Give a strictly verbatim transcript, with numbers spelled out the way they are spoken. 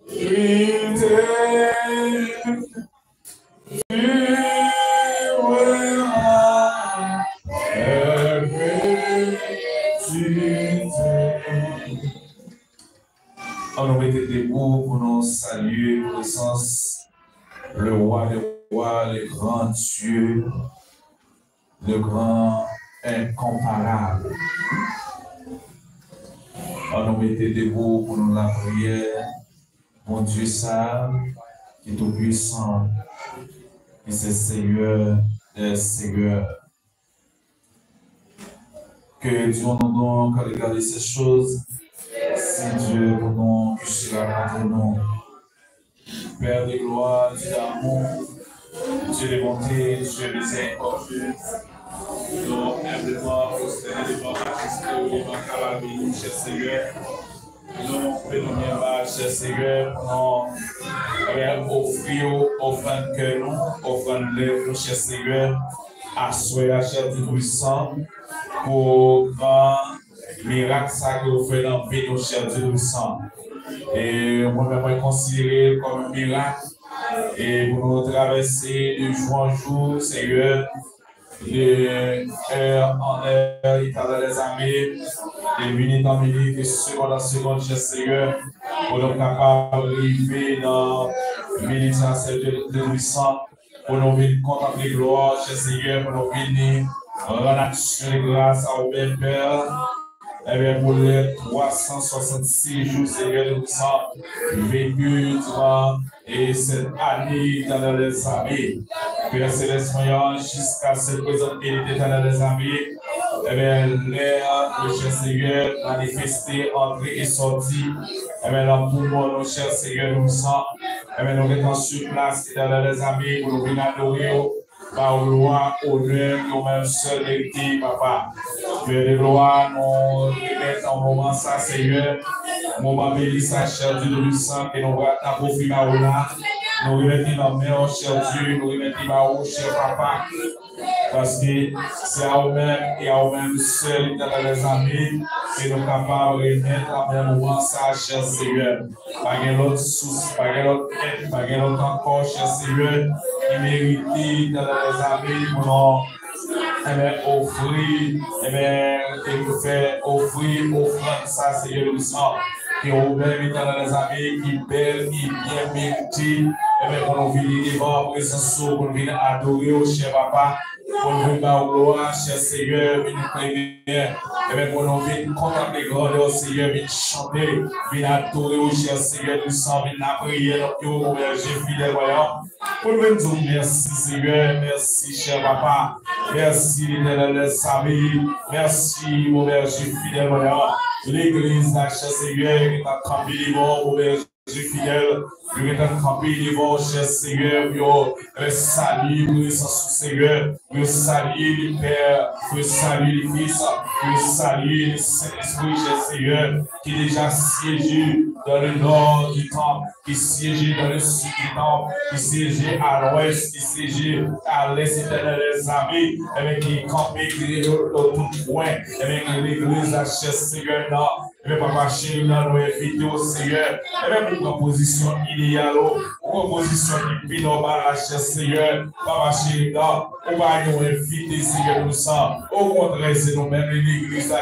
Fidèle, tu es la perpétuité. Ann nou mete debou pou nou salye prezans le Roi des Rois, le grand Dieu, le grand incomparable. Ann nou mete debou pou nou lapriyè Bondye sa a ki tou pwisan, ki se Seyè dè seyè. Que Dieu nous donne à regarder ces choses. Si Dieu pour nous, que cela contre nous. Père de gloire, Dieu d'amour, Dieu de bonté, Dieu miséricordieux, nous humblement prosternés devant majesté, devant Calvary, cher Seigneur. Nou fè nou byen ba, chè Seyè, pou nou, ebyen, ofri w ofrann kè nou, ofrann lèv nou, chè Seyè, aswè a, chè Dye Toupisan, pou gran mirak sa ke w fè nan vi nou, chè Dye Toupisan. E mwen menm, mwen konsidere l kòm yon mirak. E pou nou travèse de jou an jou, Seyè, de heure en heure, Éternel des armées, de minute en minute, de seconde en seconde, chè Seyè, pou nou kapab rive nan minit sa, Seyè Dye Toupisan, pou nou vin kontanple glwa, chè Seyè, pou nou vin rann aksyon de gras a ou menm, Pè. Ebyen, pou lè twa san swasann sis jou, Seyè Dye Toupisan, veki divan e sèt ane, Éternel des armées. Pè Selès mwen an, jiskaske prezan minit, Éternel des armées, ebyen, lè nou, chè Seyè, manifeste antre e sòti, ebyen, nan poumon nou, chè Seyè Dye Toupisan, ebyen, nou gentan sou plas, Éternel des armées, pou nou vin adore w, ba w glwa, onè ke w menm sèl merite, Papa. Pè de glwa, nou remèt an moman sa, Seyè, moman beni sa, chè Dye Toupisan, ke nou pral ofri ba w la. Nou remèt li nan men w, chè Dye, nou remèt li ba w, chè Papa. Paske se a ou menm e a ou menm sèl, Éternel des armées, ke nou kapab remèt an moman sa, chè Seyè. Pa gen lòt sous, pa gen lòt èd, pa gen lòt ankò, chè Seyè, ki merite, Éternel des armées, pou nou, ebyen, ofri, ebyen, e pou fè ofri ofrann sa, Seyè Dye Toupisan, ke ou menm, Éternel des armées, ki bèl, ki byen merite, ebyen, pou nou vini devan prezans ou, pou nou vin adore w, chè Papa, pou nou vin ba w glwa, chè Seyè, vin premye, ebyen, pou nou vin kontanple grandè w, Seyè, vin chante, vin adore w, chè Seyè, nou sanble nan priyè, nou, yo, Bondye fidèl, voyons. Pou nou vin di w mèsi, Seyè, mèsi, chè Papa, mèsi, Letènèl dèzame, mèsi, Bondye fidèl, voyons. Legliz la, chè Seyè, ki t ap kanpe devan w, Bondye fidèl, yo gentan kanpe devan w, chè Seyè, pou yo, eh, salye prezans ou, Seyè, pou yo salye le Pè, pou yo salye le Fis, pou yo salye le Sentespri, chè Seyè, ki deja syeje dans le nord du temple, ki syeje dans le sud du temple, ki syeje à l'ouest, ki syeje à l'est, Letènèl dèzame, ebyen, ki kanpe, ki rele yo tout pwen, ebyen, ki legliz la, chè Seyè, nan Ebyen, Papa cheri, nan nou envite w, Seyè. Ebyen, pou pran pozisyon ideyal ou, pou pran pozisyon ki pi nòmal la, chè Seyè. Papa cheri, nan, ou pa yon envite, Seyè, nou san. Okontrè, se nou menm, legliz la,